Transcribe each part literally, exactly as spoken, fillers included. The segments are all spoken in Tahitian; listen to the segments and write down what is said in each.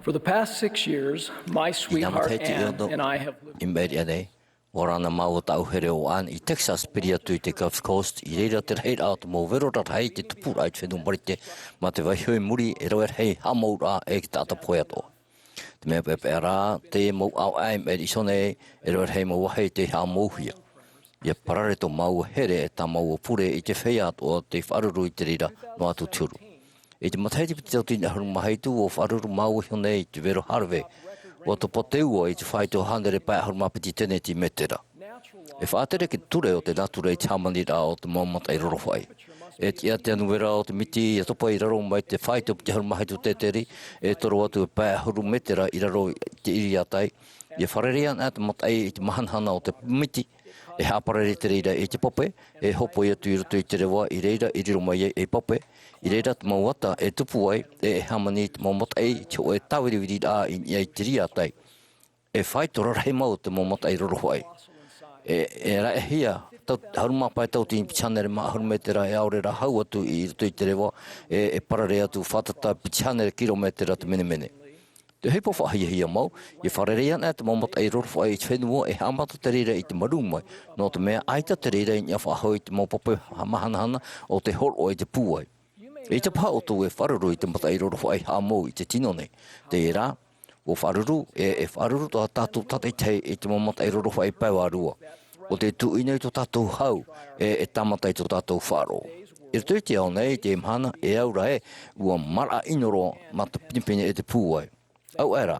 For the past six years, my sweetheart Anne and I have lived. I maʻiri aʻe nei, ʻua ora na māua tāʻu here ʻo Anne i Texas, piri atu i te Gulf Coast, i reira te rahiraʻa o te mau vero rarahi i te tupuraʻa i te fenua Marite, mā te vaiho i muri, e rave rahi haʻamauraʻa e te taʻata pohe atoʻa. Te mea peʻapeʻa rā, te mau ʻāvaʻe i maʻiri iho nei, e rave rahi mau vāhi tei haʻamouhia. ʻIa parare tō māua here e tā māua pure i te feiā atoʻa tei faʻaruru i te reira noa atu te huru. I te matahiti piti tauatini ʻahuru mā hitu, ʻua faʻaruru māua iho nei i te vero Harvey, ʻua topa te ua i te faito hānere pae ʻahuru mā piti teneti mētera. E faʻatere te ture o te natura i te hāmaniraʻa o te mau mataʻi rorofaʻi. E tiʻa te anuvera o te miti ʻia topa i raro mai te faito piti ʻahuru mā hitu tēteri, e toro atu e pae ʻahuru mētera i raro i te ʻiriātai. ʻIa fārerei ana te mataʻi i te mahanahana o te miti, e haʻaparare te reira i te pape, e hopoi atu i roto i te reva i reira i riro mai ai ei pape, i reira te mau ata e tupu ai, e e hāmani i te mau mataʻi i te hōʻē tāviriviri rā i niʻa i te ʻiriātai. E faito rarahi mau te mau mataʻi rorofaʻi. E, e raʻehia, tau, ʻahuru mā pae tauatini piti hānere mā ʻahuru mētera e ʻaore rā hau atu i roto i te reva, e, e parare atu fātata piti hānere kiromētera te menemene. Te ʻohipa faʻahiahia mau, ʻia fārerei ana te mau mataʻi rorofaʻi i te fenua e haʻamata te reira i te marū mai, nō te mea ʻaita te reira i niʻa faʻahou i te mau pape mahanahana o te hōroʻa i te pūai. ʻEita paha ʻoutou e faʻaruru i te mataʻi rorofaʻi haʻamou i te tino nei. Terā, ʻua faʻaruru, e, e faʻaruru tā tātou tātaʻitahi i te mau mataʻi rorofaʻi pae vārua. ʻO te tuʻu ʻino i tō tātou hau, e, e tāmata i tō tātou faʻaroʻo. I roto i te ao nei, i te mahana, e au ra ē, ʻua maraʻa ʻino roa mā te pinepine e te pūai. Auaʻe rā,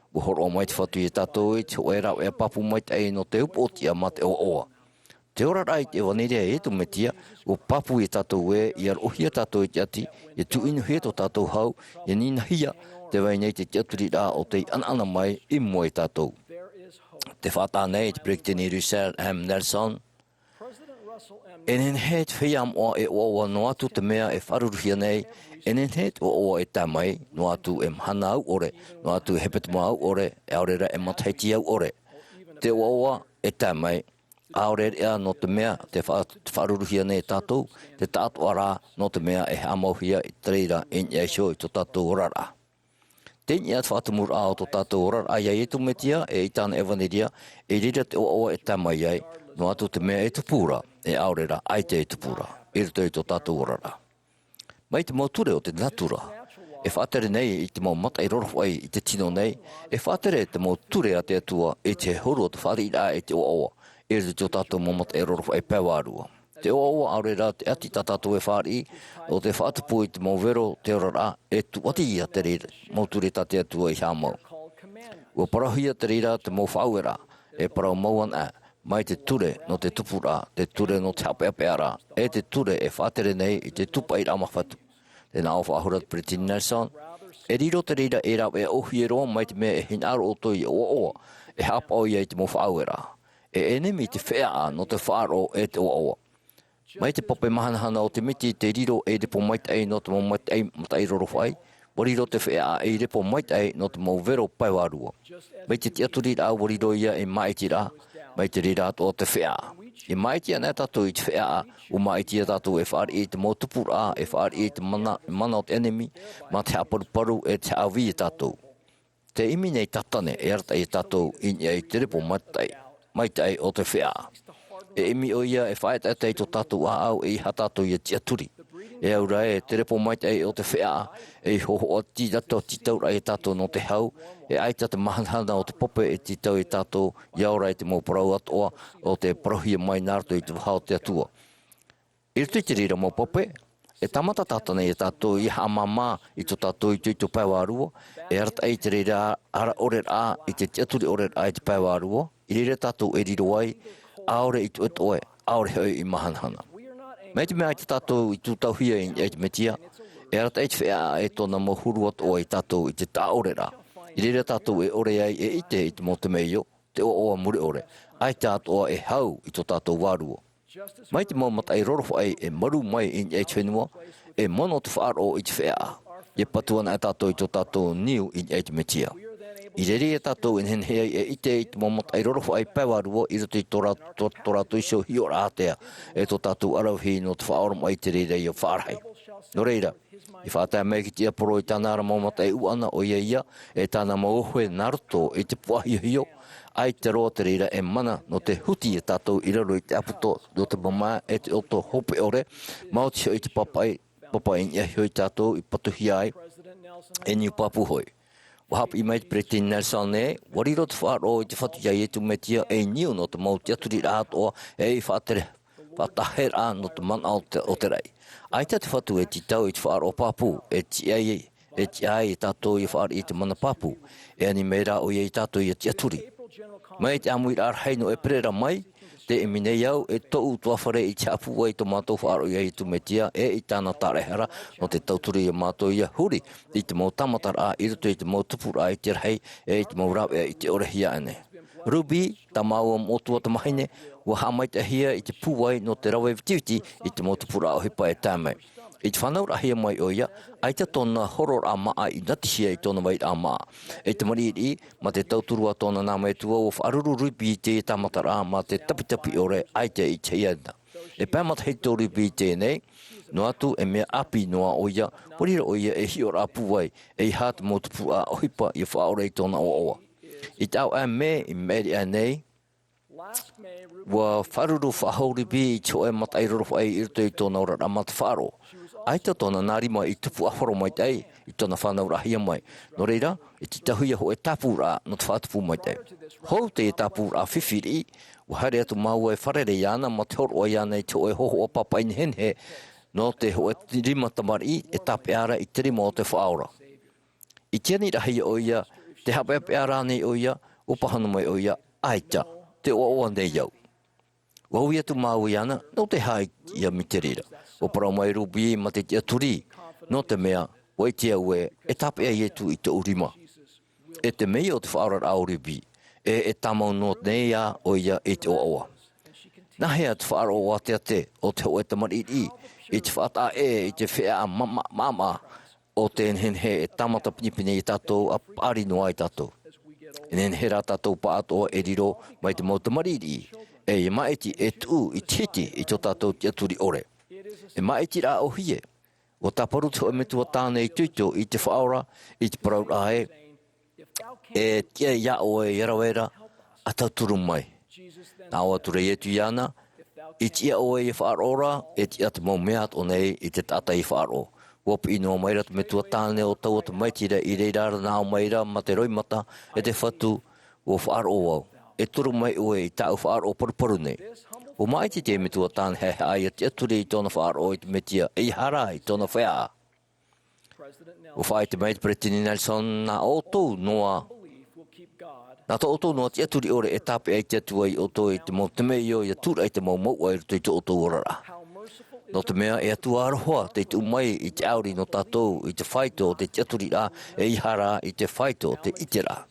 ʻua hōroʻa mai te Fatu ia tātou i te hōʻē rāveʻa pāpū maitaʻi nō te upoʻotiʻa mā te ʻoaʻoa. Te oraraʻa i te ʻevaneria a Iesu Mesia, ʻua pāpū ia tātou ē, ʻia roʻohia tātou i te ʻati, ʻia tuʻu ʻinohia tō tātou hau, ʻia ninahia, tē vai nei te tiʻaturiraʻa o tei ʻanaʻana mai i mua ia tātou. Tē faʻataʻa nei te Peresideni Russell M. Nelson, E nehenehe te feiā moʻa e ʻoaʻoa noa atu te mea e faʻaruruhia nei, e nehenehe te ʻoaʻoa e tae mai, noa atu e mahana au ʻore, noa atu e hepetoma au ʻore, e ʻaore rā e matahiti au ʻore. Te ʻoaʻoa e tae mai, ʻaore rā nō te mea te faʻa-, te faʻaruruhia nei e tātou, te taʻatoʻa rā nō te mea e haʻamauhia i te reira i niʻa iho i tō tātou oraraʻa. Teie te faʻatumuraʻa o tō tātou oraraʻa ia Iesu Mesia, e i tāna ʻevaneria, i reira te ʻoaʻoa e tae mai ai, noa atu te mea e tupu ra, e ʻaore rā, ʻaita e tupu ra, i roto i tō tātou oraraʻa. Mai te mau ture o te natura, e faʻatere nei i te mau mataʻi rorofaʻi i te tino nei, e faʻatere te mau ture a te Atua i te huru o te fāriʻiraʻa i te ʻoaʻoa, i roto i tō tātou mau mataʻi rorofaʻi pae vārua. Te ʻoaʻoa ʻaore rā te ʻati tā tātou e fāriʻi, ʻo te faʻatupu i te mau vero te oraraʻa, e tūʻati ia te reira, mau ture tā te Atua i haʻamau. ʻUa parauhia te reira te mau faʻaueraʻa, e parau mau ana, mai te ture nō te tupuraʻa, te ture nō te haʻapeʻapeʻaraʻa, e te ture e faʻatere nei i te tūpaʻiraʻa mā Fatu. Tē nā ʻō faʻahou ra te Peresideni Nelson, e riro te reira ei rāveʻa ʻōhie roa mai te mea e hinaʻaro ʻoutou ʻia ʻoaʻoa, e haʻapaʻo ia i te mau faʻaueraʻa. E ʻenemi te feʻaʻa nō te faʻaroʻo e te ʻoaʻoa. Mai te pape mahanahana o te miti tei riro ei repo maitaʻi nō te mau mataʻi, mataʻi rorofaʻi, ʻua riro te feʻaʻa ei repo maitaʻi nō te mau vero pae vārua. Mai te tiʻaturiraʻa ʻua riro ia ei māʻitiraʻa, mai te reira atoʻa te feʻaʻa. E māʻiti ana tātou i te feʻaʻa, ʻua māʻiti ia tātou e fāriʻi i te mau tupuraʻa, e fāriʻi i te mana, mana o te ʻenemi, mā te haʻaparuparu e te haʻavī ia tātou. Tē ʻimi nei Tātane e arataʻi ia tātou i niʻa i te repo maitaʻi, maitaʻi o te feʻaʻa. E ʻimi ʻoia e faʻaetaeta i tō tātou ʻāʻau eiaha tātou ʻia tiʻaturi. E au ra ē, te repo maitaʻi o te feʻaʻa, ei hōhoʻa tītau, tītauraʻa ia tātou nō te hau, e ʻaita te mahanahana o te pape e tītau ia tātou, ʻia ora i te mau parau atoʻa o tē parauhia mai nā roto i te vaha o te Atua. I roto i te reira mau pape, e tāmata Tātane ia tātou ʻia haʻamāmā i tō tātou itoito pae vārua, e arataʻi i te reira ara ʻoreraʻa, i te tiʻaturi ʻoreraʻa i te pae vārua, i reira tātou e riro ai, ʻaore i toʻetoʻe, ʻaore hoʻi i mahanahana. Mai te mea ʻaita tātou i tūtauhia i niʻa i te Mesia, e arataʻi te feʻaʻa e tōna mau huru atoʻa ia tātou i te taʻaʻoreraʻa. I reira tātou e ʻore ai e ʻite i te mau temeio, te ʻoaʻoa mure ʻore, ʻaita atoʻa e hau i tō tātou vārua. Mai te mau mataʻi rorofaʻi e marū mai i niʻa i te fenua, e mono te faʻaroʻo i te feʻaʻa. ʻIa patu ana tātou i tō tātou niu i niʻa i te Mesia. I reira ia tātou e nehenehe ai e ʻite i te mau mataʻi rorofaʻi pae vārua i roto i tō rā-, tō, tō rātou iho hiʻoraʻa ātea, e tō tātou aravihi nō te faʻaoromaʻi i te reira ʻia faʻarahi. Nō reira, I faʻatae mai ki te ʻāporo i tāna ra mau mataʻi ʻuʻana, ʻoia ia, e tāna mau ohe nā roto i te puaʻahiohio, ʻaita roa te reira e mana nō te huti ia tātou i raro i te ʻāputa, nō te mamae e te ʻoto hope ʻore, maoti hoʻi te pāpaʻi, pāpaʻi i niʻa iho ia tātou i patuhia ai, e niu pāpū hoʻi. ʻUa haʻapiʻi mai te Peretiteni Nelson ē, ʻua riro te faʻaroʻo i te Fatu ia Iesu Mesia ei niu nō te mau tiʻaturiraʻa atoʻa, ei faʻatere-, faʻataʻaheraʻa nō te manaʻo o te, o te raʻi. ʻAita te Fatu e tītau i te faʻaroʻo pāpū, e tiʻa ai, e tiʻa ai ia tātou ia fāriʻi i te mana pāpū, e ani mai rā ʻoia ia tātou ia tiʻaturi. Mai te ʻāmuiraʻa rahi nō ʻEperēra mai, tē ʻimi nei au e tōʻu ʻutuāfare i te haʻapūai i tō mātou faʻaroʻo ia Iesu Mesia, e i tāna taraehara, nō te tauturu ia mātou ia huri i te mau tāmataraʻa i roto i te mau tupuraʻa i te rahi, e i te mau rāveʻa i te ʻore hia ʻānei. Ruby, tā māua moʻotua tamahine, ʻua haʻamaitaʻihia i te pūai nō te rave vitiviti i te mau tupuraʻa ʻohipa e tae mai. I te fānauraʻahia mai ʻoia, ʻaita tōna hororaʻa māʻa i natihia i tōna vairaʻa māʻa. E tamariʻi, mā te tauturu a tōna nā metua ʻua faʻaruru Ruby i te tāmataraʻa mā te tapitapi ʻore ʻaita i te hia na. E pae matahiti tō Ruby i teie nei, noa atu e mea ʻāpī noa ʻoia, ʻua riro ʻoia ei hiʻoraʻa pūai, ʻeiaha te mau tupuraʻa ʻohipa ia faʻaora i tōna ʻoaʻoa. I te ʻāvaʻe mē i maʻiri aʻe nei, ʻua faʻaruru faʻahou Ruby i te hōʻē mataʻi rorofaʻi i roto i tōna oraraʻa mā te faʻaroʻo. ʻAita tōna nā rima i tupu ʻāfaro maitaʻi i tōna fānauraʻahia mai. Nō reira, i te tauhia hōʻē tāpūraʻa nō te faʻatupu maitaʻi. Hou teie tāpūraʻa fifi riʻi, ʻua haere atu māua e fārerei iāna mā te hōroʻa iāna i te hōʻē hōhoʻa pāpaʻi nehenehe nō te hōʻē rima tamariʻi e tāpeʻa ra i te rima o te Faʻaora. I te aniraʻahia ʻoia, tē haʻapeʻapeʻa rānei ʻoia? ʻUa pāhono mai ʻoia, ʻaita, tē ʻoaʻoa nei au. ʻUa ui atu māua iāna, nō te aha ia mītera ra? ʻUa parau mai Ruby mā te tiʻaturi, nō te mea, ʻua ʻite au ē, e tāpeʻa Iesu i tōʻu rima. E te meia o te faʻaoraraʻa o Ruby, e, e tāmau noa nei ā ʻoia i te ʻoaʻoa. Nāhea te faʻaroʻo ʻāteate o te hōʻē tamariʻi i te faʻataʻa ʻē i te feiā ma-, ma-, māʻamaʻa o te nehenehe e tāmata pinepine ia tātou ʻa paʻari noa ia tātou. E nehenehe rā tātou pāʻatoʻa e riro mai te mau tamariʻi, e ia māʻiti e tuʻu i te hiti i tō tātou tiʻaturi ʻore. E māʻitiraʻa ʻōhie, ʻua tāparu te hōʻē metua tāne itoito i te Faʻaora, i te parauraʻa ē, e tiʻa iā ʻoe ia rave ra, ʻa tauturu mai. Nā ʻō atu ra Iesu iāna, i tiʻa ʻoe ia faʻaroʻo ra, e tiʻa te mau mea atoʻa nei i te taʻata ia faʻaroʻo. ʻUa piʻi noa mai ra te metua tāne o taua tamaiti ra i reira ra nā ʻō mai ra mā te roimata e te Fatu, ʻua faʻaroʻo au. E turu mai ʻoe i tāʻu faʻaroʻo paruparu nei. ʻUa māʻiti te metua tāne haʻehaʻa ia tiʻaturi i tōna faʻaroʻo i te Mesia, ʻeiaha rā i tōna feiā. ʻUa faʻaʻite mai te Peretiteni Nelson, nā ʻoutou noa, nā tō ʻoutou noa tiʻaturi ʻore e tāpeʻa i te Atua ia ʻoutou i te mau temeio, ia tūraʻi te mau mouʻa i roto i tō ʻoutou oraraʻa. Nō te mea, e Atua aroha tei tuʻu mai i te ʻauri nō tātou, i te faito o te tiʻaturiraʻa, ʻeiaha rā i te faito o te ʻiteraʻa.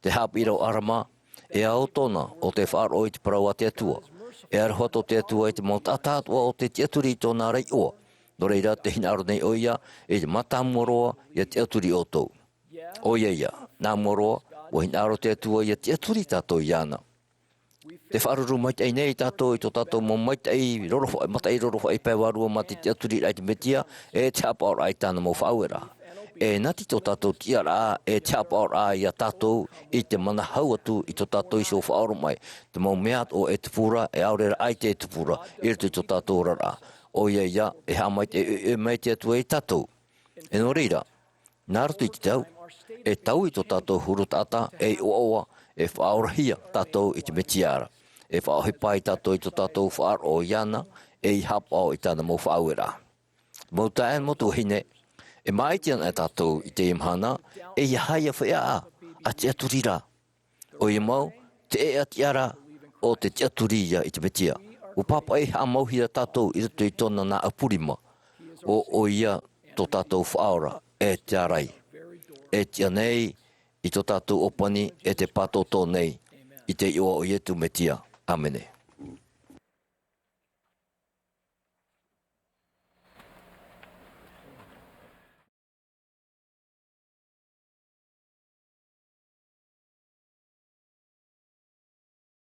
Te haʻapiʻiraʻa o ʻArama, e ao tōna ʻo tē faʻaroʻo i te parau a te Atua. E aroha tō te Atua i te mau taʻata atoʻa o tē tiʻaturi i tōna ra iʻoa. Nō reira, tē hinaʻaro nei ʻoia, i te mātāmua roa, ia tiʻaturi ʻoutou. ʻOia ia, nā mua roa, ʻua hinaʻaro te Atua ia tiʻaturi tātou iāna. Tē faʻaruru maitaʻi nei tātou i tō tātou mau maitaʻi rorofaʻi, mataʻi rorofaʻi pae vārua mā te tiʻaturiraʻa i te Mesia, e te haʻapaʻoraʻa i tāna mau faʻaueraʻa. E nati tō tātou tiʻaraʻa, e te haʻapaʻoraʻa ia tātou i te mana hau atu i tō tātou iho faʻaoromaʻi, te mau mea atoʻa e tupu ra, e ʻaore rā ʻaita e tupu ra, i roto i tō tātou oraraʻa. ʻOia ia, e haʻamaitaʻi, e, e mai te Atua ia tātou. E nō reira, nā roto i te tau, e taui tō tātou huru taʻata, ei ʻoaʻoa, e faʻaorahia tātou i te Mesia ra. E faʻaʻohipa ai tātou i tō tātou faʻaroʻo iāna, ei haʻapaʻo i tāna mau faʻaueraʻa. Mau taeaʻe, mau tuahine, e māʻiti ana tātou i teie mahana, ʻeiaha ia feiā, ʻa tiʻaturi ra. ʻOia mau, te ʻēʻa tiʻa ra o te tiʻaturi ia i te Mesia. ʻUa pāpaʻi haʻamauhia tātou i roto i tōna nāʻupu rima. ʻO, ʻoia tō tātou Faʻaora, e te ārai. E tiʻa nei i tō tātou ʻōpani, e te pātōtō nei, i te iʻoa o Iesu Mesia. ʻĀmene.